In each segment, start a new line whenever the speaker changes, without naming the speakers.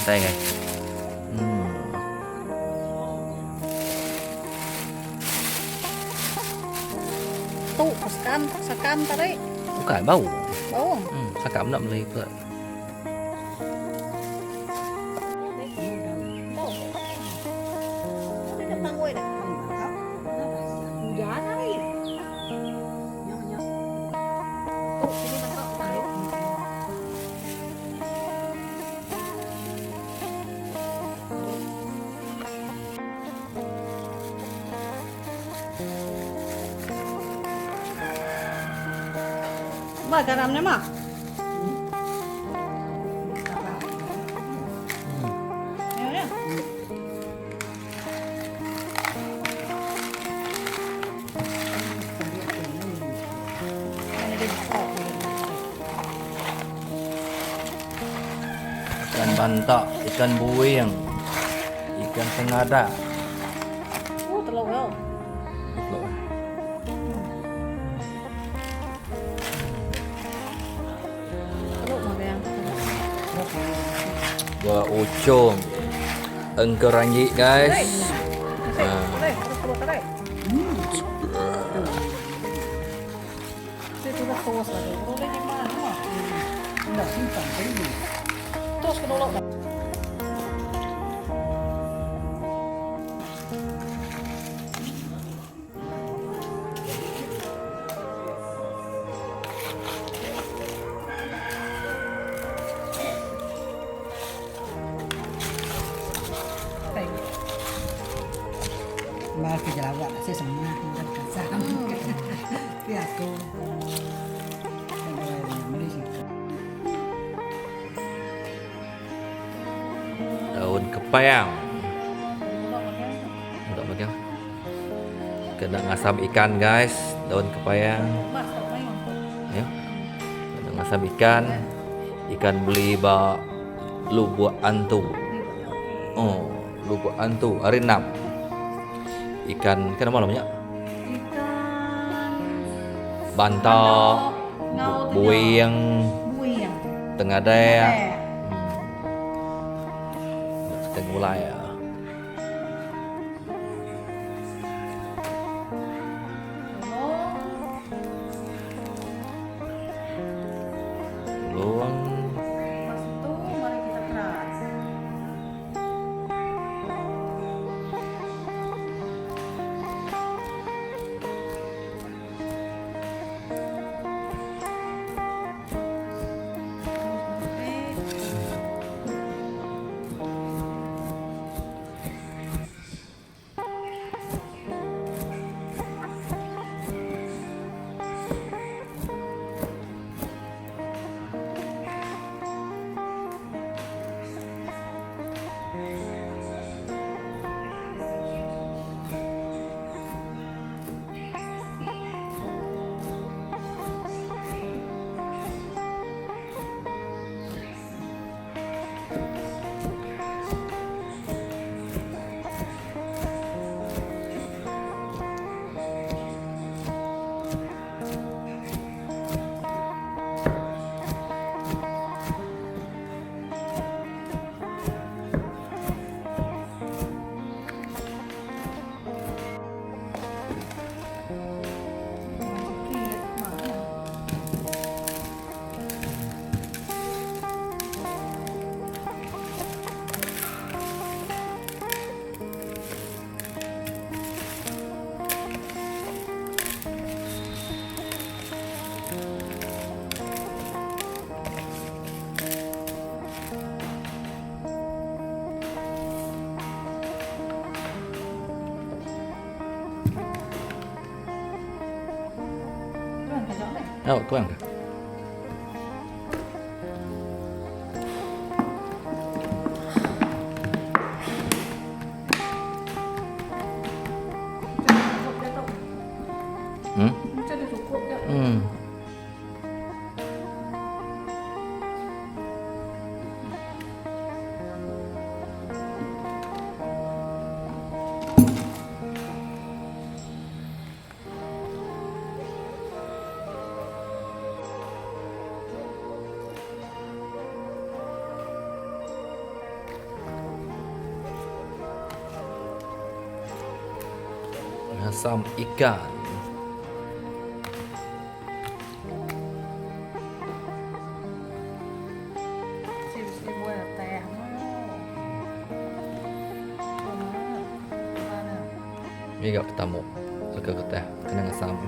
Kitai guys. Hmm.
Tu sekam sekam tadi.
Bukan bau.
Bau.
Sekam nak beli pula.
Ba garam nya mah.
Ikan bantak, ikan buing, ikan tengadak.
Oh, telur kau.
Telur.
Telur magang.
Gua ucung. Engkeranji guys.
Boleh, boleh, boleh. Terus ke dulu.
Ba ke jelawak saya semua dan kasam. Tapi aku
Daun kepayang. Untuk bagian. Kena ngasam ikan guys, daun kepayang. Ya. Kena ngasam ikan. Ikan beli ba Lubuk Antu. Oh, Lubuk Antu hari 6. Ikan ikan apa namanya?
Ikan
Bantak, buing, tengadek. Kita gulai ya. Tulung.
Lepas itu mari kita keras.
Oh, tuang ke? Hmm?
Macam dah cukup dah.
Ngasam ikan. Ngiga petamu leka getah kena ngasam.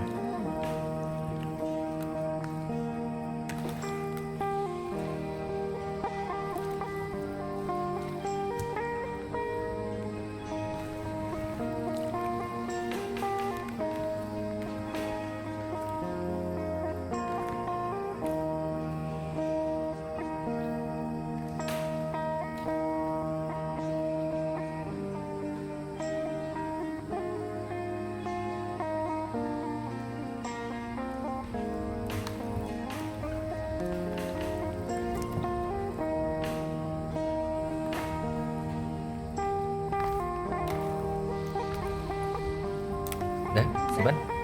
Dah, Siban.